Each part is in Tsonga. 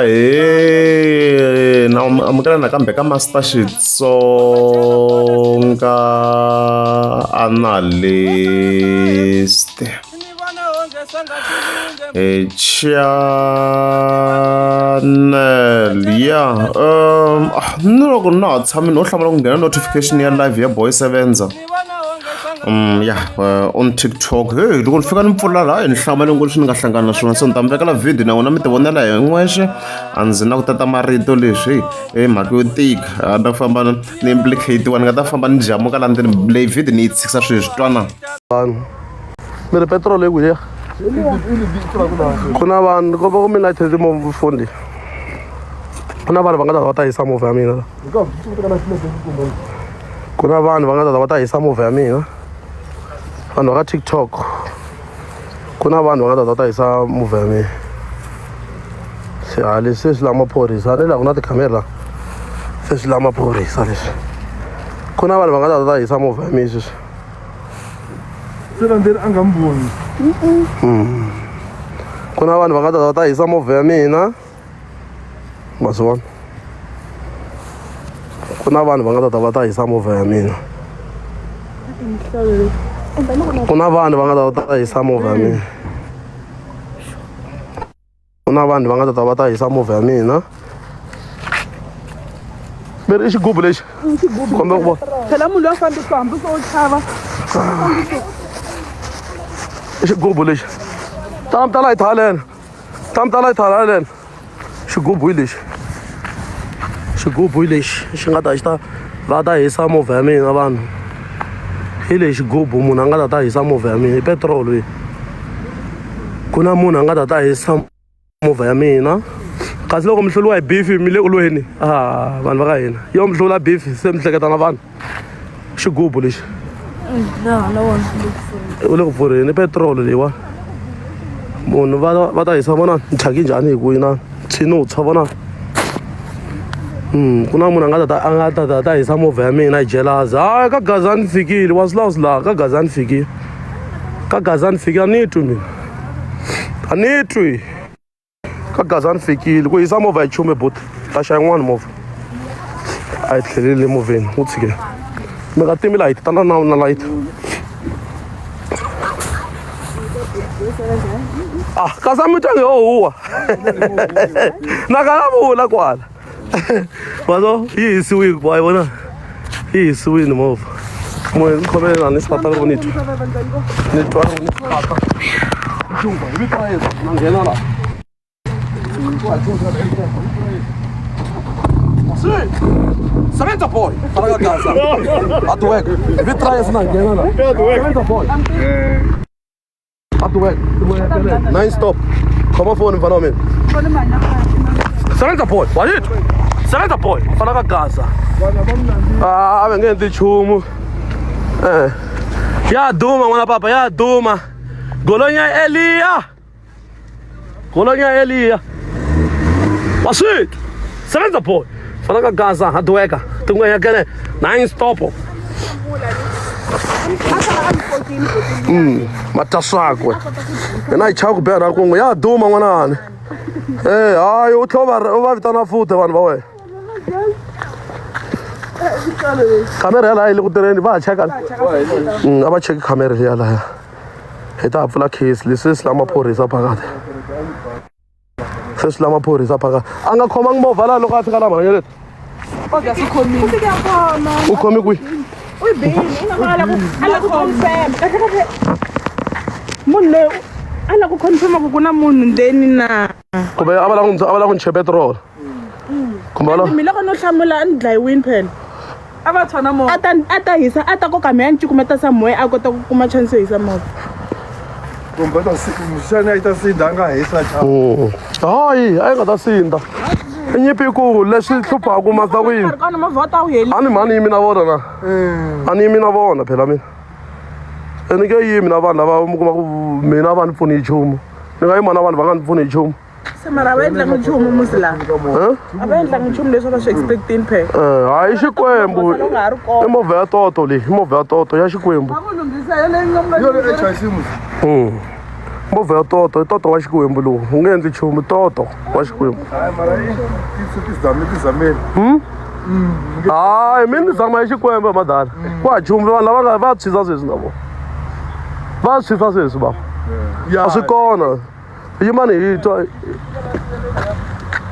Ahee na amukela nakambe ka Master Xitsonga Analyst e channel ya ni loko na ha tshami no hlamula ku nghena notification ya live ya Boy Sevenza. Ya on TikTok hey loko ni fika ni pfula laha ni hlamale ngopfu leswi ni nga hlangana na swona so ni ta mi vekela video na n'wina mi ti vonela hi n'wexe a ndzi na ku tata marito leswi hey mhaka yo tika a ni ta famba ni implicate-iwa ni nga ta famba ni jamuka laha ndzeni leyi video ni yi tshikisa sweswi twana. Vanhu mi ri petiroli yi kwihi ku na vanhu ko va ku mi layite timovha foni leyi ku na vanhu va nga ta va ta hisa movha ya mina ku na vanhu va nga ta va ta hisa movha ya mina vanhu va ka TikTok ku na vanhu va nga ta va ta hisa movha ya mina se ha leswi se swi lava maphorisa ni laha ku na tikhamera se swi lava maphorisa leswi ku na vanhu va nga ta va ta hisa movha ya mina sweswi se landzeni a nga mi voni ku na vanhu va nga ta va ta hisa movha ya mina ma swi vona ku na vanhu va nga ta ta va ta hisa movha ya mina ku na vanhu va nga ta va ta hisa movha ya mina ku na vanhu va nga ta ta va ta hisa movha ya mina mi ri i xigubu lexi kombe ku vona phela munhu loyi a fambisa hambi swo chava i xigubu lexi ta ta la hi thalena ta mi ta la hi thalena xigubu hi lexi xigubu hi lexi xi nga ta xi ta va ta hisa movha ya mina vanhu hi lexi xigubu munhu a nga ta ta hisa movha ya mina i petiroli yi ku na munhu a nga ta ta hisa movha ya mina kasi loko mi hluriwa hi beef mi le ku lweni a vanhu va ka hina yo mi hlula beef se mi hleketa na vanhu xigubu lexi u le ku pfurheni i petiroli leyiwa munhu va va ta hisa vona thyaki njhani hi ku yina tshini wu tshwa vona ku na munhu a nga ta a nga ta ta ta hisa movha ya mina hi jealous hayi ka gaza ni fikile wa swi lava swi laha ka gaza ni fikile ka gaza ni fikile a ni twi mina a ni twi ka gaza ni fikile ku hisa movha yi chume buti ta xa yin'wana movha a yi tlheleli emovheni wu tshike mi nga timi layiti tana na na layiti ah kasi a mi twangi yo huwa na ka vula kwala vazo yi hisiwile wa yi vona yi hisiwile movha moya ni khomele ni swi loko ni twa ni twa loko ni swi Jumba hi vito ra Yesu na nghena laha Sebenza boy. Fala ka Gaza. Hard work. Hi vito ra Yesu na nghena laha. Sebenza boy. Hard work. Nine stop. Khoma foni mfana wa mina. Sebenza boy. Wa yitwa. Sebenza boy. Mfana ka Gaza. Ah, a va nge endli nchumu. Eh. Ya duma n'wana papa, ya duma. Golonya Eliya. Golonya Eliya. Wa swi twa. Sebenza boy. Fana ka Gaza, hard worker. Tin'we ya kene. Nine stop. Ma dya swakwe yena yi chava ku biha na kun'we ya duma n'wanani e hayi u tlhela u va vitana futhi vanhu va wena khamera ya laha yi le ku tirheni va ha cheka a va cheki khamera liya laya hi ta ha pfula case leswi swi lava maphorisa phakathi se swi lava maphorisa phakathi a nga khomangi movha laha loko a fika laha mhanyeleti u khome kwihi munhu loyi a lava ku confirma ku ku na munhu ndzeni na kumbe a va lava ku a va lava ku ni che petiroli kumbe va lava mi loko no hlamula a ni dlayiwini phela a va tshwa na movha a ta a ta hisa a ta koka mheya ni cukumeta somewhere a kota ku kuma chance yo hisa movha kumbe ta xana yi ta sindza a nga hisa cha hayi a yi nga ta sindza i nyimpi yikulu leswi hluphaku masa ku yini kona movha wa ta wu heli a ni mhani yimi na vona na a ni yimi na vona phela mina e ni nge yimi na vanhu lava mi kuma ku mina va ni pfuni hi nchumu ni nga yima na vanhu va nga ni pfuni hi nchumu se mara a va endlangi nchumu musi laha Eh? a va endlangi nchumu leswi a va swi expectini phela Eh, hayi xikwembu Movha nga ha ri kona. i movha ya toto leyi i movha ya toto ya xikwembu va ku lunghisa yeleyo nga yo le HIV musi Mm. Movha ya toto i toto wa Xikwembu lowu wu nge endli nchumu toto wa Xikwembu. Hayi mara i ti zame ti zameli. Hayi mi ni zama ya Xikwembu madala. Ku ha nchumu vanhu lava nga va tshwisa sweswi na vona. Va tshwisa sweswi va. A swi kona. Yimani hi twa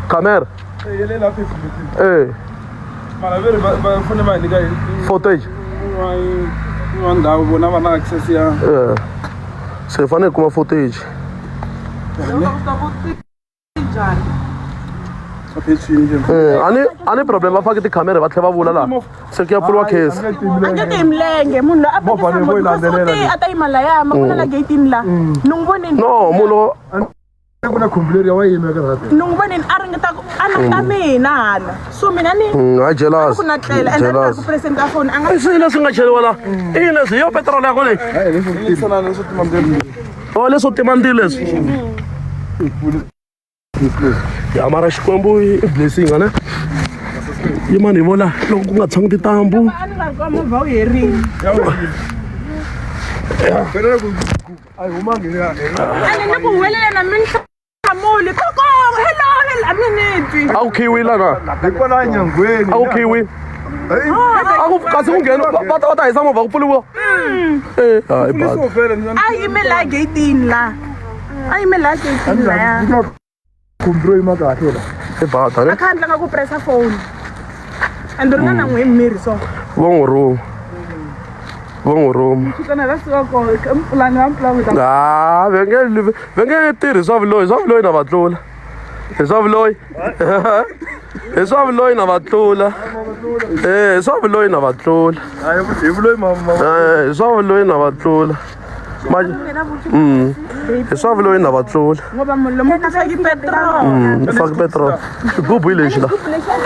camera. Ya le la 50. Eh, Mara ve ri va fanele va hi nyika hi footage. yin'wana ndhawu vona va na access ya Eh. Se hi fanele hi kuma footage. Eh, a ni a ni problem va fake tikhamera va tlhela va vula laha se ku ya pfuriwa case A nge ti hi milenge munhu loyi a Movha leyi vo yi pakisa landzelela a ta yima laya ma kuna la gate-ini la ni n'wi vonini no munhu ku na khumbi leri wa yima eka rhadi ni n'wi vonini a ringeta ku a languta mina hala so mina ni hayi jealous ku na tlela and a jealous ku present ka phone a nga i swilo leswi nga cheriwa la i yini leswi hi yo petrol ya ko leyi o leswo tima ndzilo leswi ya mara xikwembu i blessing ane yimani hi vona loko ku nga tshangi tintambu a ni nga ri ka movha wu herile a yi humangi a ni ni ku huwelela na mi ni hlamuli koko hello hello a mi ni twi a ku khiwile na hikwalaho nyangweni a ku khiwile a ku kasi ku nghena va ta hisa movha ku pfuriwa eh hayi bad a yime laha gate-ini la a yime laha gate-ini laya khumbi ro yima kahle la i bad ne a kha a tlanga ku pressa phone and ri nga na n'we miri so va n'wi rhuma va n'wi rhuma xikana la suka kona mpulani va mpulani ta ha va nge va nge tirhi swa vuloyi swa vuloyi na va tlula hi swa vuloyi hi swa vuloyi na va tlula eh hi swa vuloyi na va tlula hi vuloyi mama eh hi swa vuloyi na va tlula manje hi swa vuloyi na va tlula ngoba munhu lomu ku faki petrol faki petrol xigubu hi lexi la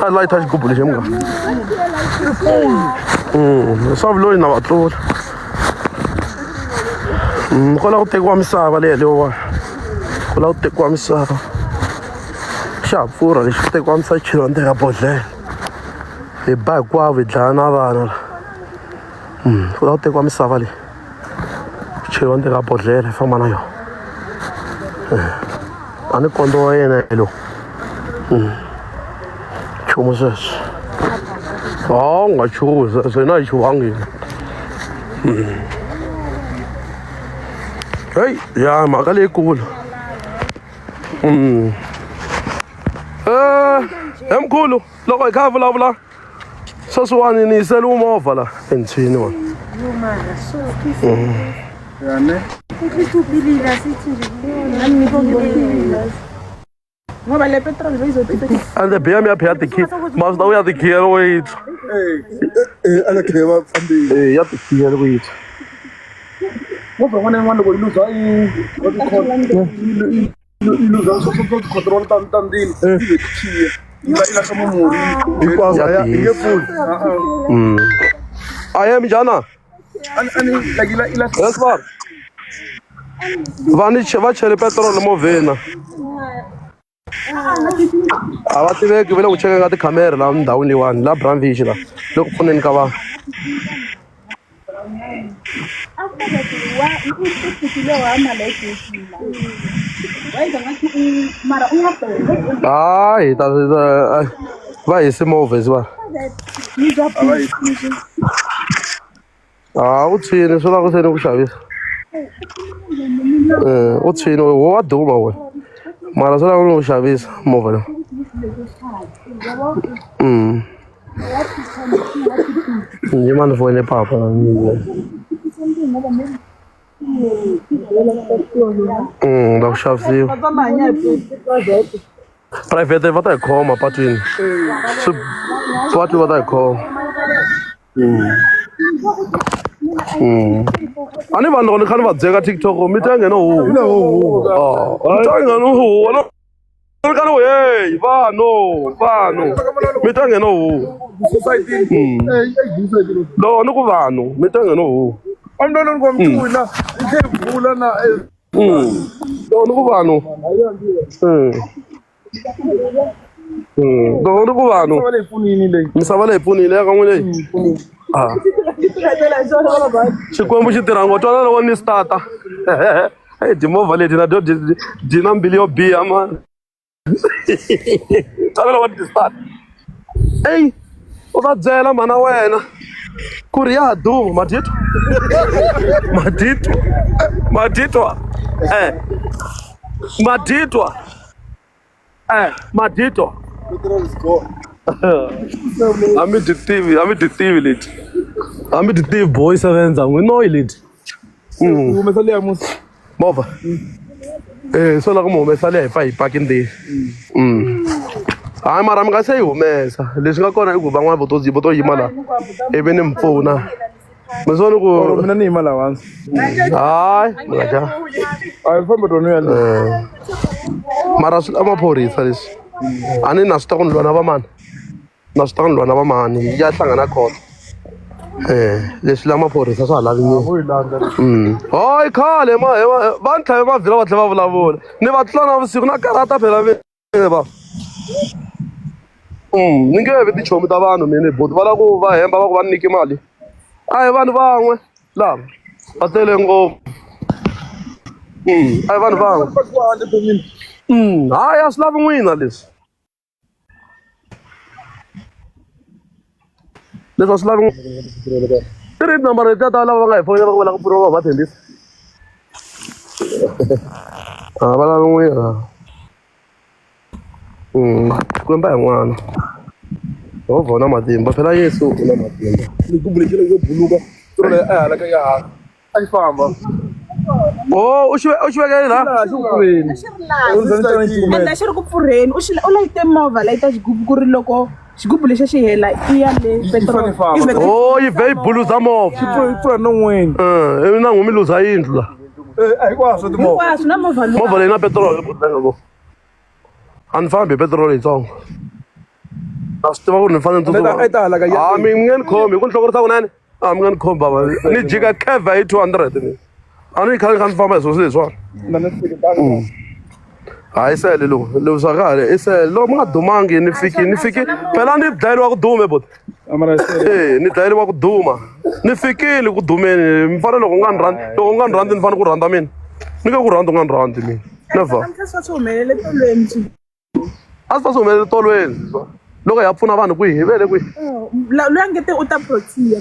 ta layita xigubu lexi munga hi swa vuloyi na va tlula ku lava ku tekiwa misava leyi leyiwani ku lava ku tekiwa misava xa ha pfurha lexi ku tekiwa misava xi cheriwa ndzeni ka bodlhela hi ba hinkwavo hi dlaya na vana la ku lava ku tekiwa misava leyi xi cheriwa ndzeni ka bodlhela hi famba na yona a ni kondlo wa yena hi lowu nchumu sweswo ha u nga chuhi sweswo hina hi chuhangi hina heyi ya mhaka leyikulu he mkhulu loko hi kha hi vulavula sweswiwani ni yiseliwe movha la entshweni wa ngoba le petrol beyizothi ende bm ya phe ya tikhiya ma swi ta ku ya tikhiya loko yi tshwa a khe va fambile Eh, ya tikhiya loko yi tshwa movha yin'wana na yin'wana loko yi luza i yi luza swo control ta ta ndzilo yi ve tikhiya yi va yi lahla mumurhi hinkwaswo Ya yi nge pfuni aye minjhana ani like yi lahla yes va va ni va chele petrol movheni a va tiveki va le ku chekeni ka tikhamera laha ndhawini leyiwani la Brandvich la le ku pfuneni ka vanhu hayi ta va hisi movha hisi va ha u tshwini swi lava ku se ni ku xavisa u tshwini wo wa duma wena mara swi lava ni ku xavisa movha lowu njhe ni foyine papa la ku xavisiwa private va ta hi khoma patwini swi patu va ta hi khoma a ni vanhu loko ni kha ni va byeka TikTok mi ta nghena huwa mi ta nghena huwa ni kha ni ku hey vanhu vanhu mi ta nghena huwa loko ni ku vanhu mi ta nghena huwa loko ni ku vanhu loko ni ku vanhu misava leyi pfunile ya ka n'wina leyi Ah. Xikwembu xi tirha ngo twana loko ni starta. Hey, timovha leti na to ti na mbilu yo biha mani. Twanela wa ti-start. Eyi u ta byela mhana wena ku ri ya ha duma maditwa maditwa maditwa eh maditwa eh maditwa a mi dyi tivi a mi dyi tivi leti a mi dyi tivi boy sevenza n'wi noyi leti Humesa leya musi. Movha eh swo lava ku mi humesa leya hi pfa hi paki ndzeni hayi mara mi nga se yi humesa leswi nga kona i ku van'wana vo to vo to yima laha ivi ni mi pfuna mi swi vona ku Or mina ni yima laha hansi. Hayi mi nga dya A hi fambi tona ya le. Mara swi lava maphorisa leswi a ni na swi ta ku ni lwa na vamani na swi ta ku ni lwa na vamani ya hlangana khoto eh leswi la maphorisa swa ha lavi nyini Vo yi landza. Hayi khale ma va ni tlhave mavhila va tlhela va vulavula ni va tlula na vusiku na karata phela mina va ni nge vi tichomi ta vanhu mina buti va lava ku va hemba va ku va ni nyike mali a hi vanhu van'we lava va tele ngopfu a hi vanhu van'we hayi a swi lavi n'wina leswi leswi a swi lavi ti ri tinambara letiya ta lava va nga hi fonela va ku va lava ku pfuniwa va va tshembisa a va lavi n'wina Xikwembu a hi n'wana Yehovha u na matimba phela Yesu u na matimba. Xigubu lexi lexo buluka petiroli a hala ka ya hala a xi famba. Oh, u xi u xi vekele la? Laha xi ku pfurheni. A xi ri laha. Ende a xi ri ku pfurheni. U xi u layite movha layita xigubu ku ri loko xigubu lexi xi hela i ya le petrol. fanele famba. I vhete- Oh, yi vhe yi buluza movha. Xi pfurha non'weni. Eh, ivi na n'wi mi luza yindlu la. Eh, a hinkwaswo timovha. Hinkwaswo na movha luwa. Movha leyi na petrol. A ni fambi hi petiroli yitsongo na swi tiva ku ri ni fanele ni tsutsuma A yi ta halaka ya- a mi nge ni khomi hi ku ni hlongorisa kunene a mi nge ni khomi baba ni jika kevha hi 200 ni a ni khale ni kha ni famba hi swilo leswiwani Na ni hleketanga. hayi sele lowu lowu swa kahle i sele loko mi nga dumangi ni fiki ni fiki phela ni dlayeriwa ku dume bot A mara se e ni dlayeriwa ku duma ni fikile ku dumeni mi fanele loko u nga ni rhandzi loko u nga ni rhandzi ni fanele ku rhandza mina ni nge ku rhandzi u nga ni rhandzi mina never Namuntlha swa swi humelele tolweni swi. a swi ta swi humelele tolweni loko hi ya pfuna vanhu kwihi hi vele kwihi Loyi a nge te u ta protea.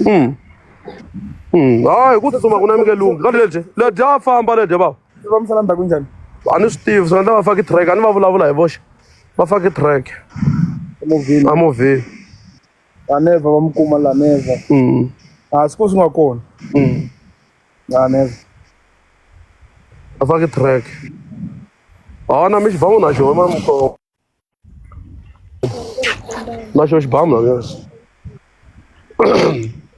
Hayi ku tsutsuma ku na mi nge lunghi ka ledye ledye a famba ledye bava swi fambisana ndzhaku njhani? A ni swi tivi swi nga endla va fake track a ni va vulavula hi voxe va fake track Emovheni. Emovheni. A never va mi kuma la never. A swi ko swi nga kona. A never. Va fake track a na mi xibamu na xona ma mi khoma na xona xibamu na mina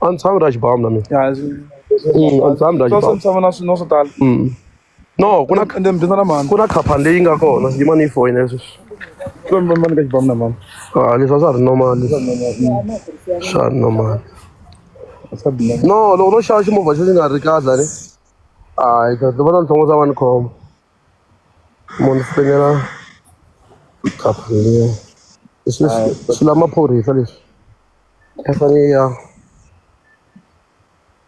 a ni tshami ra xibamu na mina Ya a ni tshami ra swa xibamu misava na swilo swo tala. No ku na Ende mi dyondza na mani. Ku na khampani leyi nga kona yima ni yi foyina sweswi. Swi va mi ka xibamu na mani. A leswi a swa ha ri normal swa ha ri normal. Swa biha. No loko no xava ximovha xo xi nga ri kahle ni hayi kahle va ta ni hlongoza va ni khoma munhu fonela khampani liya leswi swi lava maphorisa leswi ya fanele ya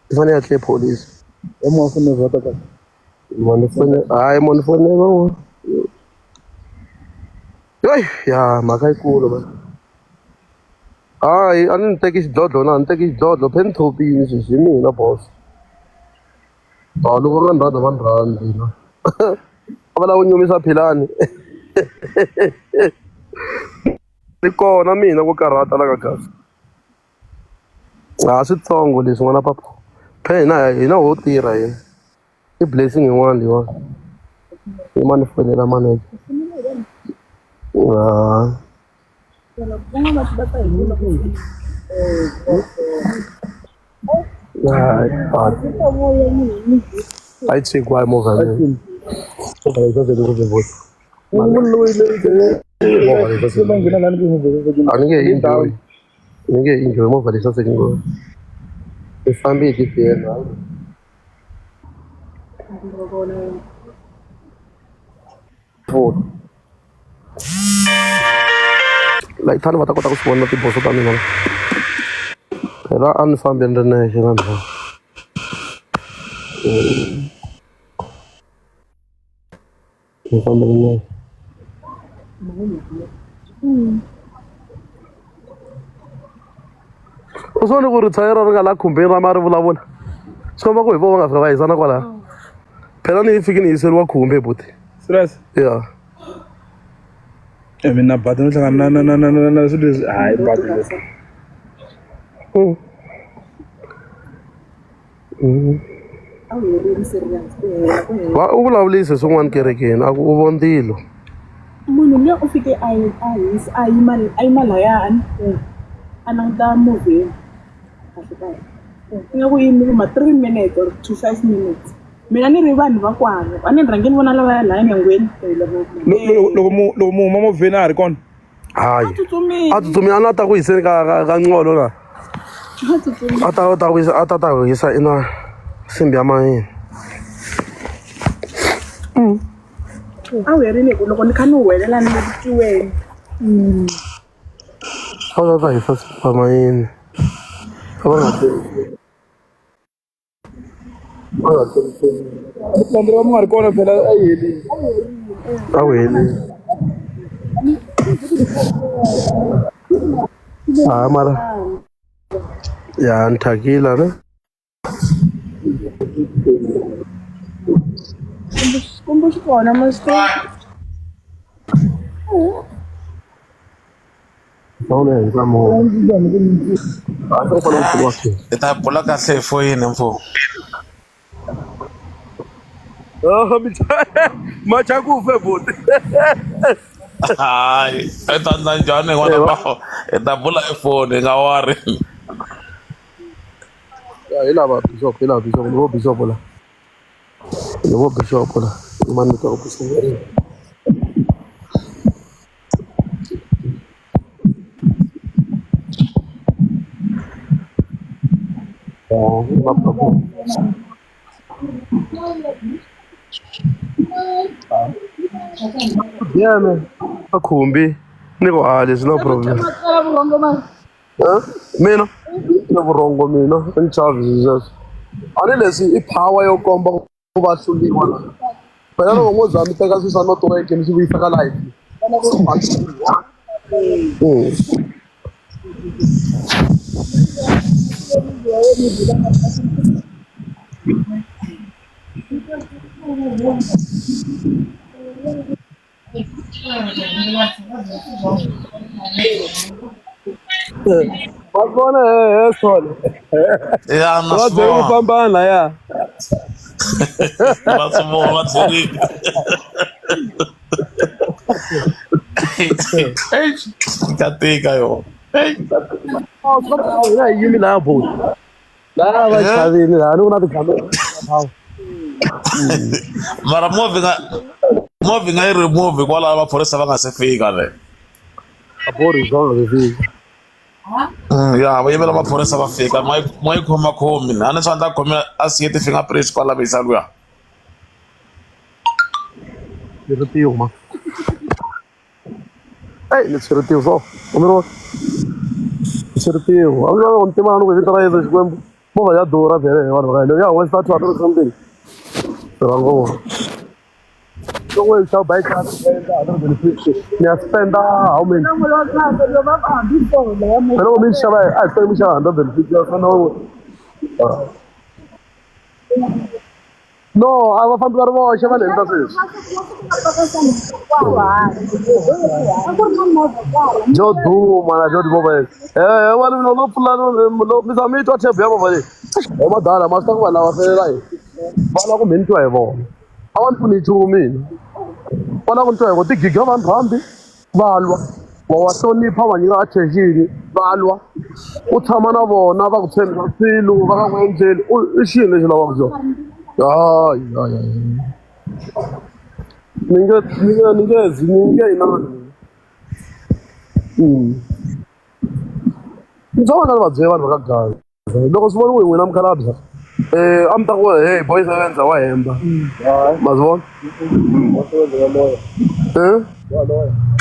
yi fanele ya tle police. E munhu a fanele va ta kahle. Munhu fonela hayi munhu fonela yoyi ya mhaka yikulu man. Hayi a ni ni teki xidlodlo na ni teki xidlodlo phe ni thopini sweswi hi mina boss. A loko va nga ni rhandzi a va ni rhandzi na a va lava ku nyumisa Philani ni kona mina ku karhata la ka Gaza. A switsongo leswi n'wana papa phe hina hina ho tirha hina i blessing yin'wana leyiwani yima ni fonela manager ha. Hayi, a yi tshiki movha leyi. Movha leyi saseke ngopfu ngopfu. Movha leyi saseke. A ni nge he enjoy. Ni nge he enjoy movha leyi saseke ngopfu. Yi fambi hi ti-BM. Layithani va ta kota ku swi vona tiboso ta mina phela a ni fambi ni ri nexe na mina. Ni fambele nyana. U swi vone ku ri thayere ri nga la khumbini ra ma ri vulavula swi komba ku hi vo va nga fika va hisana kwalaya phela ni yi fiki ni hiseriwa khumbi buti. Serious? Ya. Eh, mina badi no hlangana na na na na na swilo leswi hayi badi leswi. A wu herini serious ku hela ku hela. Va u vulavulise swin'wana kerekeni a ku u vondzilo. Munhu luya u fike a yi a hisa a yima a yima laya a ni a languta movheni kahle kahle ingaku yi yimile ma 3 minutes or to 5 minutes mina ni ri vanhu va kwano a ni rhange ni vona lavaya laya nyangweni. Loko mu loko mu huma movheni a ha ri kona. Hayi. A tsutsumile. A tsutsumile a na ta ku hiseni ka nqolo la. A tsutsumile. A ta ta ku hisa a ta ta ku hisa ina nsimbi ya mayini. A wu herini hi ku loko ni kha ni huwelela ni le ku twiweni. A ta ta hisa nsimbi ya mayini. A va nga Landza va mu nga ri kona phela a yi helile. A wu helile. Ha mara ya ni thyakile ne. Xikwembu xi kona ma swi tiva. Hi ta bula kahle hi foyini mfo. Machakufe buti. Hayi, i ta ndla njhani n'wana ba? Hi ta bula hi foni hi nga wari. Hi lava bishop, hi lava bishop, ni vo bishop la. Ni vo bishop la. Mani ka ku sungula. Yeah, man. Khumbi ni ku a leswi no problem. Mina na vurhongo mina a ni chavi sweswo. A ni leswi i power yo komba ku va hluriwa la. Phela loko mo za mi teka swilo swa netiweke mi swi vuyisa ka live. Va vona he Sole. Ya na Va swi byele ku vona. fambana laya. Va swi vona va byerile. Eish, ka tika yo. Eish. Hina hi yimi laya buti. Laya va chavile laha ni ku na tikhamera. Mara movha nga movha nga yi remove kwalaho maphorisa va nga se fika ne. A borhi swona leswi. Ya va yimela maphorisa va fika ma yi khoma khomi a ni swa ndla khome a siye ti-fingerprints kwala visa luya. Ni ri tiyo ma. Ey, ni tshwere tiyo so. U mi ri ni tshwere tiyo. A ni ku ntima ni ku vito ra Yesu Xikwembu. Movha ya durha vhele hi vanhu va ka hina. Ya westa 200 something. Durha ngopfu. Loko hi xava bike ya 150 ni ya spenda how many? Phela loko mi xava a hi fanele mi xava 150 ya spenda No, a va fambi va ri voxe va le endla sweswi. Byo duma na byo movha leyi. Eh, wa mina no pfula no mi za mi twa tape ya movha leyi. Hi madala ma swi ta ku vanhu lava felela hi. Va lava ku mi ni twa hi vona. A va ni pfuni nchumu mina. Va lava ku ni twa hi vona tigiga va ni rhambi va lwa. Wa wa hlonipha va nyika attention va lwa. U tshama na vona va ku tshembisa swilo va nga ku endleli u i xini lexi lavaka xona. Hayi hayi hayi. Ni nge ni nge ni nge zi ni nge inani. Ni tshama ni va byela vanhu va ka Gaza. Loko swi voniwe hi n'wina mukhalabye a mi ta ku hey boy sevenza wa hemba. Ma swi vona? Eh?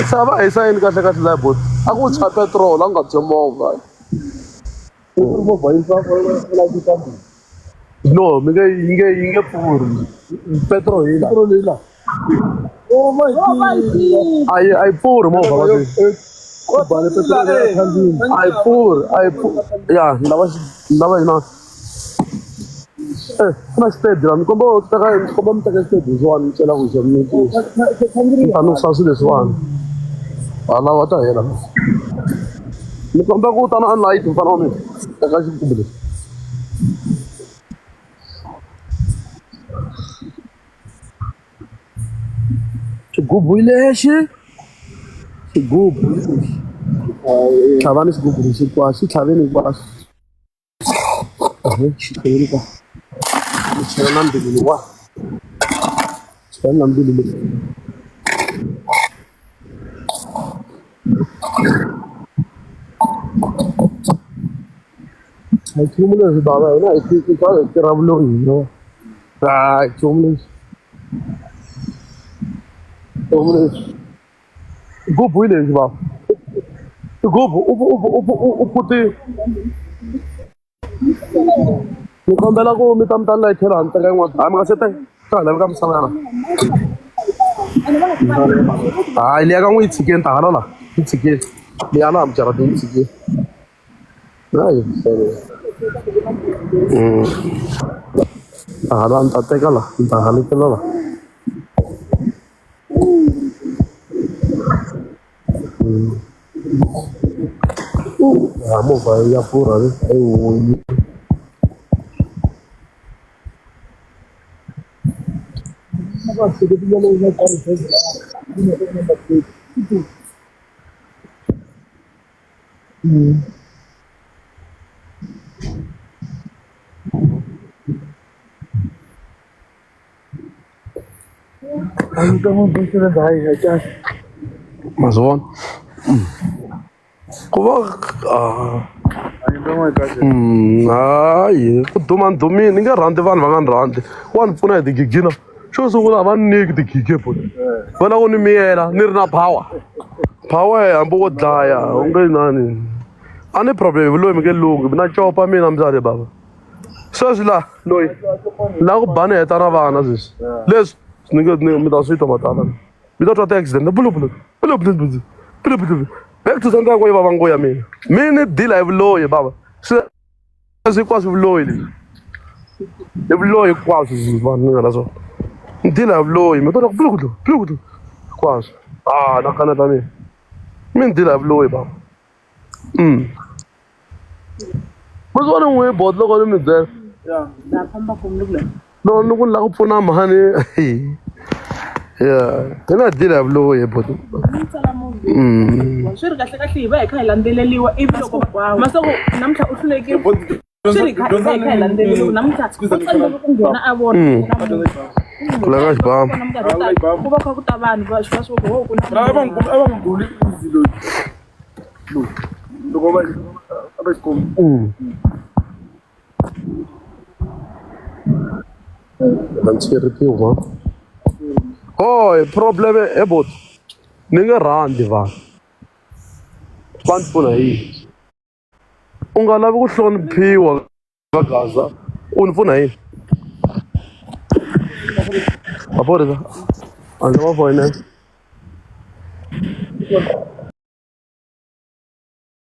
Se a va hisa yini kahle kahle laya buti? A ku tshwa petrol a ku nga tshwi movha. No, mi nge yi nge yi nge pfuri. Petrol yi la. A yi a yi pfurhi movha va a yi pfurhi a yi pfurhi ya ni lava ni lava yina eh ku na xitedi la ni komba u teka ni komba mi teka xitedi leswiwani mi cela ku xa mi ni ta nusa swilo leswiwani hala wa ta hela ni komba ku ta na unlight mfana wa mina teka xigubu lexi. Xigubu hi lexi xigubu hi lexi tlhavani xigubu lexi hinkwaswo xi tlhaveni hinkwaswo xi tlhaveni kwa mi chela na mbilu leyiwa chela na mbilu leyi. A hi nchumu leswi bava hina hi hi tirha vuloyi hina a hi nchumu leswi nchumu leswi xigubu hi lexi bava xigubu u u u u phuti ni kombela ku mi ta mi ta ni layithela ni teka yin'wana hayi mi nga se teka swa ha laveka misava yana hayi liya ka n'wi yi tshikeni ta hala la yi tshikeni liya laha mujaratini yi tshikeni hayi ta hala ni ta teka la ni ta haletela la. Ya movha ya pfurha a yi huyi. Ma swi vona ku va hayi ku duma ni dumile ni nge rhandzi vanhu va nga ni rhandzi wa ni pfuna hi tigigina xo sungula a va ni nyiki tigigi boti va lava ku ni miyela ni ri na power power hambi wo dlaya u nge nani a ni problem hi vuloyi mi nge lunghi na copa mina mbyale bava. Sweswi la loyi la ku bani heta na vana sweswi leswi ni nge ni mi ta swi twa matala mi ta twa ti-accident bulu bulu bulu bulu bulu bulu bulu back to center ko yi vava ngo ya mina mi ni deal hi vuloyi bava sweswi hinkwaswo vuloyi leswi i vuloyi hinkwaswo sweswi vanhu ni nga na swona ni deal hi vuloyi mi ta twa ku bulu bulu bulu bulu hinkwaswo a na kaneta mina mi ni deal hi vuloyi bava. Masi wa ni n'wi bot loko ni mi byela La famba kona ni ku la. No ni ku ni lava ku pfuna mhani ya hi na deal ya vuloyi bot. Ni tsala munhu swi ri kahle kahle hi va hi kha hi landzeleriwa ivi loko masiku namuntlha u hlulekile swi ri kha hi va hi kha hi landzeleriwa namuntlha u tsandzeka ku nghena a vona ku na munhu. Ku laveka xibamu. Ku na minkarhi yo tala ku va kha ku ta vanhu va swi va swi ku ho ku na A va n'wi a va n'wi guli easy loyi loyi loko va a va xikombi. Vancheripiwa. Hoy problem he bot ni nge rhandzi vanhu va ni pfuna hi yini u nga lavi ku hloniphiwa ka Gaza u ni pfuna hi yini maphorisa a ndzi va foyinela.